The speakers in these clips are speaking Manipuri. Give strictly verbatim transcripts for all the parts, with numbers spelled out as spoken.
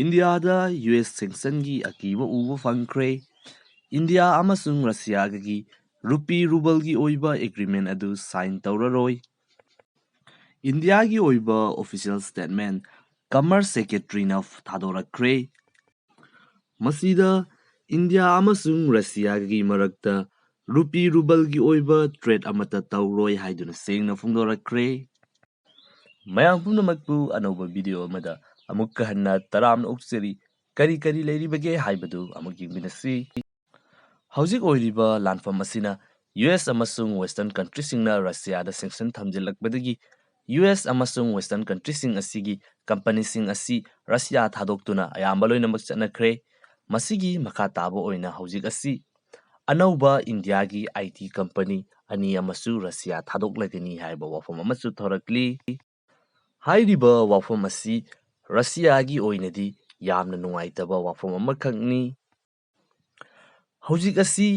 ꯏꯟꯗꯤꯌꯥꯗ ꯌꯨ ꯑꯦꯁ ꯁꯦꯡꯁꯟꯒꯤ ꯑꯀꯤꯕ ꯎꯕ ꯐꯪꯈ꯭ꯔꯦ꯫ ꯏꯟꯗꯤꯌꯥ ꯑꯃꯁꯨꯡ ꯔꯁꯤꯌꯥꯒꯤ ꯔꯨꯄꯤ ꯔꯨꯕꯜꯒꯤ ꯑꯣꯏꯕ ꯑꯦꯒ꯭ꯔꯤꯃꯦꯟ ꯑꯗꯨ ꯁꯥꯏꯟ ꯇꯧꯔꯔꯣꯏ꯫ ꯏꯟꯗꯤꯌꯥꯒꯤ ꯑꯣꯏꯕ ꯑꯣꯐꯤꯁꯤꯌꯦꯜ ꯁ꯭ꯇꯦꯠꯃꯦꯟ ꯀꯃꯔꯁ ꯁꯦꯀ꯭ꯔꯦꯇꯔꯤꯅ ꯊꯥꯗꯣꯔꯛꯈ꯭ꯔꯦ꯫ ꯃꯁꯤꯗ ꯏꯟꯗꯤꯌꯥ ꯑꯃꯁꯨꯡ ꯔꯁꯤꯌꯥꯒꯤ ꯃꯔꯛꯇ ꯔꯨꯄꯤ ꯔꯨꯕꯜꯒꯤ ꯑꯣꯏꯕ ꯇ꯭ꯔꯦꯗ ꯑꯃꯠꯇ ꯇꯧꯔꯣꯏ ꯍꯥꯏꯗꯨꯅ ꯁꯦꯡꯅ ꯐꯣꯡꯗꯣꯔꯛꯈ꯭ꯔꯦ꯫ ꯃꯌꯥꯝ ꯄꯨꯝꯅꯃꯛꯄꯨ ꯑꯅꯧꯕ ꯚꯤꯗꯤꯑꯣ ꯑꯃꯗ ꯑꯃꯨꯛꯀ ꯍꯟꯅ ꯇꯔꯥꯝꯅ ꯑꯣꯛꯆꯔꯤ꯫ ꯀꯔꯤ ꯀꯔꯤ ꯂꯩꯔꯤꯕꯒꯦ ꯍꯥꯏꯕꯗꯨ ꯑꯃꯨꯛ ꯌꯦꯡꯃꯤꯟꯅꯁꯤ꯫ ꯍꯧꯖꯤꯛ ꯑꯣꯏꯔꯤꯕ ꯂꯥꯟꯐꯝ ꯑꯁꯤꯅ ꯌꯨ ꯑꯦꯁ ꯑꯃꯁꯨꯡ ꯋꯦꯁꯇꯔꯟ ꯀꯟꯇ꯭ꯔꯤꯁꯤꯡꯅ ꯔꯁꯤꯌꯥꯗ ꯁꯦꯡꯁꯟ ꯊꯝꯖꯤꯜꯂꯛꯄꯗꯒꯤ ꯌꯨ ꯑꯦꯁ ꯑꯃꯁꯨꯡ ꯋꯦꯁꯇꯔꯟ ꯀꯟꯇ꯭ꯔꯤꯁꯤꯡ ꯑꯁꯤꯒꯤ ꯀꯝꯄꯅꯤꯁꯤꯡ ꯑꯁꯤ ꯔꯁꯤꯌꯥ ꯊꯥꯗꯣꯛꯇꯨꯅ ꯑꯌꯥꯝꯕ ꯂꯣꯏꯅꯃꯛ ꯆꯠꯅꯈ꯭ꯔꯦ꯫ ꯃꯁꯤꯒꯤ ꯃꯈꯥ ꯇꯥꯕ ꯑꯣꯏꯅ ꯍꯧꯖꯤꯛ ꯑꯁꯤ ꯑꯅꯧꯕ ꯏꯟꯗꯤꯌꯥꯒꯤ ꯑꯥꯏ ꯇꯤ ꯀꯝꯄꯅꯤ ꯑꯅꯤ ꯑꯃꯁꯨ ꯔꯁꯤꯌꯥ ꯊꯥꯗꯣꯛꯂꯒꯅꯤ ꯍꯥꯏꯕ ꯋꯥꯐꯝ ꯑꯃꯁꯨ ꯊꯣꯔꯛꯂꯤ꯫ ꯍꯥꯏꯔꯤꯕ ꯋꯥꯐꯝ ꯑꯁꯤ ꯔꯁꯤꯌꯥꯒꯤ ꯑꯣꯏꯅꯗꯤ ꯌꯥꯝꯅ ꯅꯨꯡꯉꯥꯏꯇꯕ ꯋꯥꯐꯝ ꯑꯃꯈꯛꯅꯤ꯫ ꯍꯧꯖꯤꯛ ꯑꯁꯤ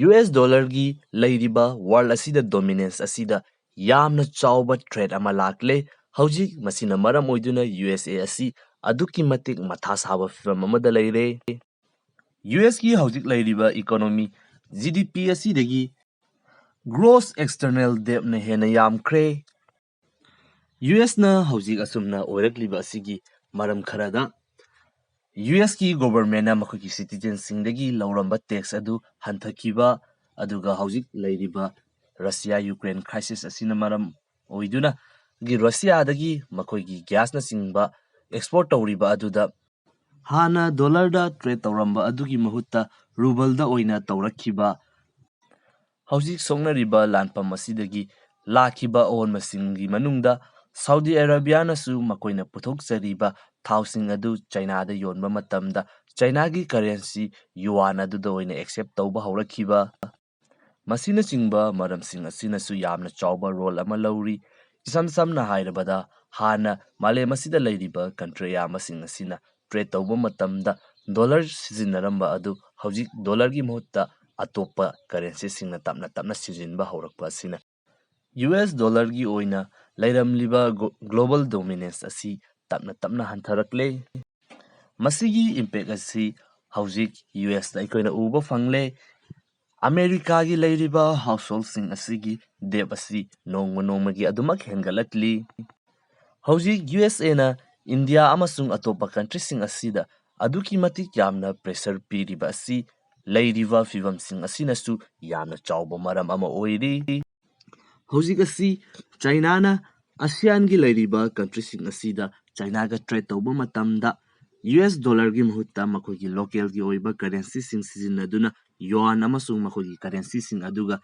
ꯌꯨ ꯑꯦꯁ ꯗꯣꯂꯔꯒꯤ ꯂꯩꯔꯤꯕ ꯋꯥꯔꯜ ꯑꯁꯤꯗ ꯗꯣꯃꯤꯅꯦꯟꯁ ꯑꯁꯤꯗ ꯌꯥꯝꯅ ꯆꯥꯎꯕ ꯊ꯭ꯔꯦꯠ ꯑꯃ ꯂꯥꯛꯂꯦ꯫ ꯍꯧꯖꯤꯛ ꯃꯁꯤꯅ ꯃꯔꯝ ꯑꯣꯏꯗꯨꯅ ꯌꯨ ꯑꯦꯁ ꯑꯦ ꯑꯁꯤ ꯑꯗꯨꯛꯀꯤ ꯃꯇꯤꯛ ꯃꯊꯥ ꯁꯥꯕ ꯐꯤꯕꯝ ꯑꯃꯗ ꯂꯩꯔꯦ꯫ ꯌꯨ ꯑꯦꯁꯀꯤ ꯍꯧꯖꯤꯛ ꯂꯩꯔꯤꯕ ꯏꯀꯣꯅꯣꯃꯤ, ꯖꯤ ꯗꯤ ꯄꯤ ꯑꯁꯤꯗꯒꯤ ꯒ꯭ꯔꯣꯁ ꯑꯦꯛꯁꯇꯔꯅꯦꯜ ꯗꯦꯞꯅ ꯍꯦꯟꯅ ꯌꯥꯝꯈ꯭ꯔꯦ꯫ ꯌꯨ ꯑꯦꯁꯅ ꯍꯧꯖꯤꯛ ꯑꯁꯨꯝꯅ ꯑꯣꯏꯔꯛꯂꯤꯕ ꯑꯁꯤꯒꯤ ꯃꯔꯝ ꯈꯔꯗ ꯌꯨ ꯑꯦꯁꯀꯤ ꯒꯣꯚꯔꯟꯃꯦꯟꯅ ꯃꯈꯣꯏꯒꯤ ꯁꯤꯇꯤꯖꯦꯟꯁꯤꯡꯗꯒꯤ ꯂꯧꯔꯝꯕ ꯇꯦꯛꯁ ꯑꯗꯨ ꯍꯟꯊꯈꯤꯕ, ꯑꯗꯨꯒ ꯍꯧꯖꯤꯛ ꯂꯩꯔꯤꯕ ꯔꯁꯤꯌꯥ ꯌꯨꯀ꯭ꯔꯦꯟ ꯈ꯭ꯔꯥꯏꯁꯤꯁ ꯑꯁꯤꯅ ꯃꯔꯝ ꯑꯣꯏꯗꯨꯅ ꯒꯤ ꯔꯁꯤꯌꯥꯗꯒꯤ ꯃꯈꯣꯏꯒꯤ ꯒ꯭ꯌꯥꯁꯅꯆꯤꯡꯕ ꯑꯦꯛꯁꯄꯣꯔꯠ ꯇꯧꯔꯤꯕ ꯑꯗꯨꯗ ꯍꯥꯟꯅ ꯗꯣꯂꯔꯗ ꯇ꯭ꯔꯦꯗ ꯇꯧꯔꯝꯕ ꯑꯗꯨꯒꯤ ꯃꯍꯨꯠꯇ ꯔꯨꯕꯜꯗ ꯑꯣꯏꯅ ꯇꯧꯔꯛꯈꯤꯕ꯫ ꯍꯧꯖꯤꯛ ꯁꯣꯛꯅꯔꯤꯕ ꯂꯥꯟꯐꯝ ꯑꯁꯤꯗꯒꯤ ꯂꯥꯛꯈꯤꯕ ꯑꯑꯣꯟꯕꯁꯤꯡꯒꯤ ꯃꯅꯨꯡꯗ ꯁꯥꯎꯗꯤ ꯑꯔꯥꯕꯤꯌꯥꯅꯁꯨ ꯃꯈꯣꯏꯅ ꯄꯨꯊꯣꯛꯆꯔꯤꯕ ꯊꯥꯎꯁꯤꯡ ꯑꯗꯨ ꯆꯥꯏꯅꯥꯗ ꯌꯣꯟꯕ ꯃꯇꯝꯗ ꯆꯥꯏꯅꯥꯒꯤ ꯀꯔꯦꯟꯁꯤ ꯌꯨꯋꯥꯟ ꯑꯗꯨꯗ ꯑꯣꯏꯅ ꯑꯦꯛꯁꯦꯞ ꯇꯧꯕ ꯍꯧꯔꯛꯈꯤꯕ꯫ ꯃꯁꯤꯅꯆꯤꯡꯕ ꯃꯔꯝꯁꯤꯡ ꯑꯁꯤꯅꯁꯨ ꯌꯥꯝꯅ ꯆꯥꯎꯕ ꯔꯣꯜ ꯑꯃ ꯂꯧꯔꯤ꯫ ꯏꯁꯝ ꯁꯝꯅ ꯍꯥꯏꯔꯕꯗ, ꯍꯥꯟꯅ ꯃꯥꯂꯦꯝ ꯑꯁꯤꯗ ꯂꯩꯔꯤꯕ ꯀꯟꯇ꯭ꯔꯤ ꯑꯌꯥꯝꯕꯁꯤꯡ ꯑꯁꯤꯅ ꯇ꯭ꯔꯦꯗ ꯇꯧꯕ ꯃꯇꯝꯗ ꯗꯣꯂꯔ ꯁꯤꯖꯤꯟꯅꯔꯝꯕ ꯑꯗꯨ ꯍꯧꯖꯤꯛ ꯗꯣꯂꯔꯒꯤ ꯃꯍꯨꯠꯇ ꯑꯇꯣꯞꯄ ꯀꯔꯦꯟꯁꯤꯁꯤꯡꯅ ꯇꯞꯅ ꯇꯞꯅ ꯁꯤꯖꯤꯟꯕ ꯍꯧꯔꯛꯄ ꯑꯁꯤꯅ ꯌꯨ ꯑꯦꯁ ꯗꯣꯂꯔꯒꯤ ꯑꯣꯏꯅ ꯂꯩꯔꯝꯂꯤꯕ ꯒꯣ-, ꯒ꯭ꯂꯣꯕꯜ ꯗꯣꯃꯤꯅꯦꯟꯁ ꯑꯁꯤ ꯇꯞꯅ ꯇꯞꯅ ꯍꯟꯊꯔꯛꯂꯦ꯫ ꯃꯁꯤꯒꯤ ꯏꯝꯄꯦꯛ ꯑꯁꯤ ꯍꯧꯖꯤꯛ ꯌꯨ ꯑꯦꯁꯇ ꯑꯩꯈꯣꯏꯅ ꯎꯕ ꯐꯪꯂꯦ꯫ ꯑꯃꯦꯔꯤꯀꯥꯒꯤ ꯂꯩꯔꯤꯕ ꯍꯥꯎꯁꯍꯣꯜꯁꯤꯡ ꯑꯁꯤꯒꯤ ꯗꯦꯞ ꯑꯁꯤ ꯅꯣꯡꯃ ꯅꯣꯡꯃꯒꯤ ꯑꯗꯨꯃꯛ ꯍꯦꯟꯒꯠꯂꯛꯂꯤ꯫ ꯍꯧꯖꯤꯛ ꯌꯨ ꯑꯦꯁ ꯑꯦꯅ ꯏꯟꯗꯤꯌꯥ ꯑꯃꯁꯨꯡ ꯑꯇꯣꯞꯄ ꯀꯟꯇ꯭ꯔꯤꯁꯤꯡ ꯑꯁꯤꯗ ꯑꯗꯨꯛꯀꯤ ꯃꯇꯤꯛ ꯌꯥꯝꯅ ꯄ꯭ꯔꯦꯁꯔ ꯄꯤꯔꯤꯕ ꯑꯁꯤ ꯂꯩꯔꯤꯕ ꯐꯤꯕꯝꯁꯤꯡ ꯑꯁꯤꯅꯁꯨ ꯌꯥꯝꯅ ꯆꯥꯎꯕ ꯃꯔꯝ ꯑꯃ ꯑꯣꯏꯔꯤ꯫ ꯍꯧꯖꯤꯛ ꯑꯁꯤ ꯆꯥꯏꯅꯥꯅ ꯑꯁꯤꯌꯥꯟꯒꯤ ꯂꯩꯔꯤꯕ ꯀꯟꯇ꯭ꯔꯤꯁꯤꯡ ꯑꯁꯤꯗ ꯆꯥꯏꯅꯥꯒ ꯇ꯭ꯔꯦꯗ ꯇꯧꯕ ꯃꯇꯝꯗ ꯌꯨ ꯑꯦꯁ ꯗꯣꯂꯔꯒꯤ ꯃꯍꯨꯠꯇ ꯃꯈꯣꯏꯒꯤ ꯂꯣꯀꯦꯜꯒꯤ ꯑꯣꯏꯕ ꯀꯔꯦꯟꯁꯤꯁꯤꯡ ꯁꯤꯖꯤꯟꯅꯗꯨꯅ ꯌꯨꯑꯥꯟ ꯑꯃꯁꯨꯡ ꯃꯈꯣꯏꯒꯤ ꯀꯔꯦꯟꯁꯤꯁꯤꯡ ꯑꯗꯨꯒ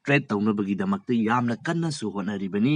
ꯇ꯭ꯔꯦꯗ ꯇꯧꯅꯕꯒꯤꯗꯃꯛꯇ ꯌꯥꯝꯅ ꯀꯟꯅꯁꯨ ꯍꯣꯠꯅꯔꯤꯕꯅꯤ꯫